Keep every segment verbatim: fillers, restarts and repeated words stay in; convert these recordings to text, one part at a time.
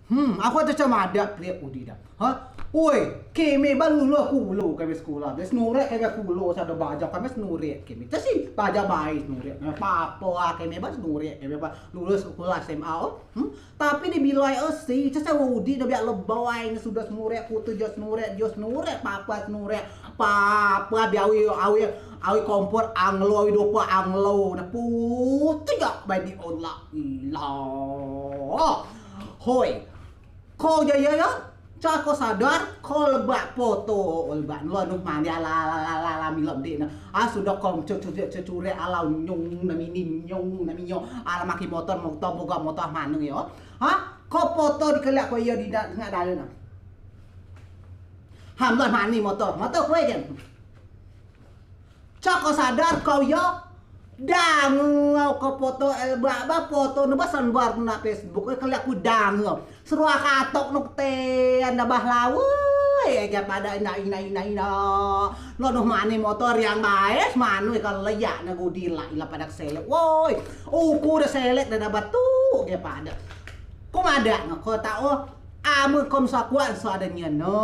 Hmm, aku tu cuma ada pria udi dah. Ha? Oi, keme ba lulus kulo keme sekolah. Be senurek keme kulo sado bajau keme senurek keme. Tesi bajau bae senurek. Papa keme ba senurek keme ba lulus sekolah S M A o. Hmm? Tapi di bilai esi, cesai udi dah biak lebai ne sudo senurek, kutu jo senurek, jo senurek, papa senurek, papa bi awi, awi, awi kompor anglo, awi dopo anglo, ne putu jo bai di olah ilah. Hoi, ko jaya ya, coa ko sadar, ko lebak poto, lebak londuk mandi ala, ala, ala, ala, milok dek ne. Ah, sudo ko cecurek, cecurek ala nyung, nami ni nyung, nami nyung, ala maki motor, motor, boga motor manu yo. Ha? Ko poto di keliak ko iyo di da-, tengah dalan ne. Ham lah mani motor, motor kue jen. Coa ko sadar ko yo. Dangau ko poto, eh, ba, ba poto ne ba sanbar na Facebook, eh, keliak ku dangau. Serua katok nuk te anda bah lawei, eh, pada ina, ina, ina, ina. Lo nuh mani motor yang baes, manu kalau leyak ne gudi lah, ila pada selek. Woi, uku udah selek dan batu, ge pada. Ko madeak ne, ko tau, amen ko mesoa kuat, mesoa ade nien ne,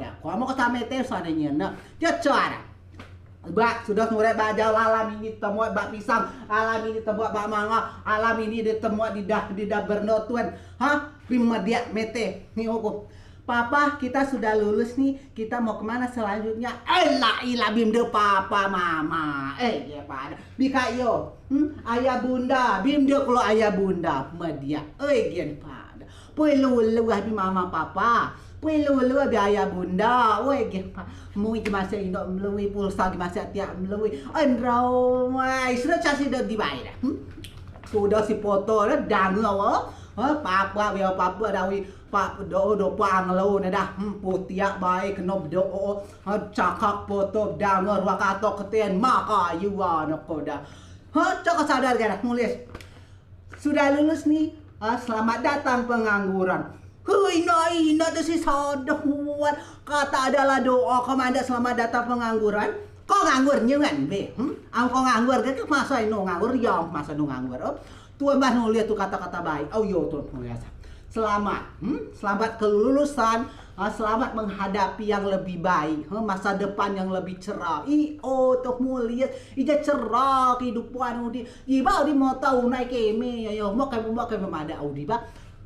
dah. Ko amen ko tau mete, mesoa ade nien ne. Dia coa dah. Bak, sudo senurek bajau, alam ini temuat bak pisang, alam ini temuat bak manga, alam ini ditemuat di dah, di dah berno tuen. Ha? Bi mediak mete, ni uku. Papa, kita sudah lulus nih, kita mau kemana selanjutnya? Ela ila bim de papa mama. Eh, ge pada. Bi kak yo. Hmm? Ayah bunda, bim de kulo ayah bunda. Mediak. Eh, gen pada. Pui lulu abi mama papa. Pui lulu abi ayah bunda. Woi, gen pa. Mui gi masih indok melui, pulsa gi masih tiak melui. Enrau, wai, sudo casi do di bai dah. Hmm? Sudo si poto dah, dangau. Ha, papa, bia papa dah wi. Pak do, do panglo ne dah. Hmm, putiak bai keno bedo. Ha, cakak poto dangau, ruak atok keten, maka yua ne ko dah. Ha, coa ko sadar ge dah, nulis. Sudah lulus nih, ah, selamat datang pengangguran. Hui, ina, ina tu si sodoh, Wan. Kata adalah doa, ko madeak selamat datang pengangguran. Ko nganggur nien be, hmm? Am ko nganggur, ke, ke maso ino nganggur, yo, maso ino nganggur, oh. Tuan bah nulis tu kata-kata baik, oh, yo, tuan nulis. Selamat, hmm? Selamat kelulusan, ah, selamat menghadapi yang lebih baik, hmm? Masa depan yang lebih cerah. I, oh, tuh nulis, ija cerah kehidupan udi. Jibeak udi motor unai keme, yo, yo, mok keme, mok keme madeak udi ba.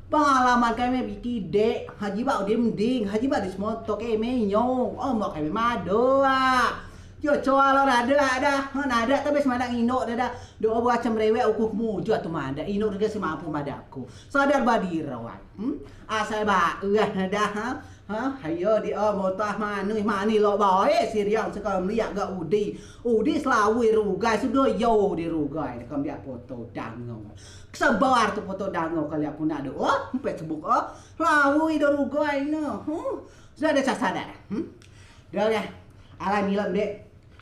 Pengalaman keme bi kidek, ha jibeak udi mending, ha jibeak udi semotor keme nyong, oh, mok keme madeak. Yo, coa lo nadeak dah, ha, nadeak tapi semadeak indok dah, dah. Do'o buat cemrewek uku mujua tu madeak, indok udi si mampu madeak ku. Sadar ba diri, wan. Hmm? Asai ba, eh, dah, ha. Ha, ayo di o motah manui, manui lok bae, siriang sekam liak ga udi. Udi selawei rugai, sudo yo udi rugai, kam liak poto dangau. Kesebar tu poto dangau keliak ku nak do, oh, Facebook, oh. Selawei do rugai ne, huh. Sudo ade sasada, hmm. Dah, dah. Alai milem dek.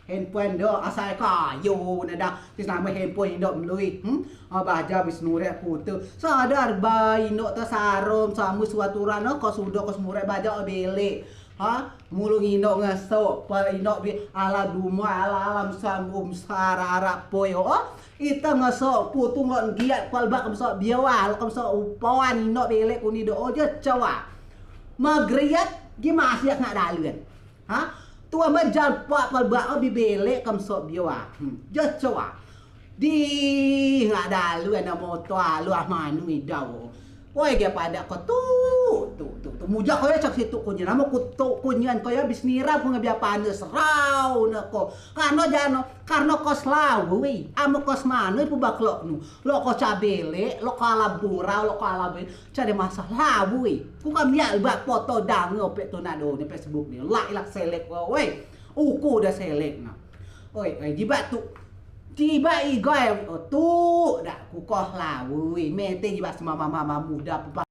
Handphone do asai kayo ne dah. Tis nama handphone indok melui. Hmm? Ah, baja bis nurek putu. Sadar ba indok tesarom sama suaturan, oh, ko sudo ko semurek baja, oh, belek. Ha? Mulung indok ngesok, pa indok bi ala dumai, ala alam sambung sara arap poi, oh. Ita ngesok putu ngon giat pal bak kemsok biawa, lo kemsok upawan indok belek kuni do, oh, je coa. Magriat gi masih nak dalen. Ha? Tuan ba jal pak pal ba o bi belek kemsok biawa. Hmm. Je coa. Di ngak dalu ana motor alu ah manu idau. Woi, ge padeak ko tu, tu, tu, tu. Mujak ko yo cak situ kunyan. Amen ku tu kunyan ko yo bis niram ku ngebia panes rau ne ko. Karno jano, karno ko selawei. Amen ko semanu ipu baklok nu. Lok ko cabelek, lok ko ala burau, lok ko ala be. Cari masalah, woi. Ku kam liak ba poto dangau pek tu nak do ni Facebook ni. Lak ilak selek, woi. Uku dah selek na. Oi, oi, jibeak tu. Jibeak igai, oh, tu dah ku koh lah, woi. Mete jibeak semama mama muda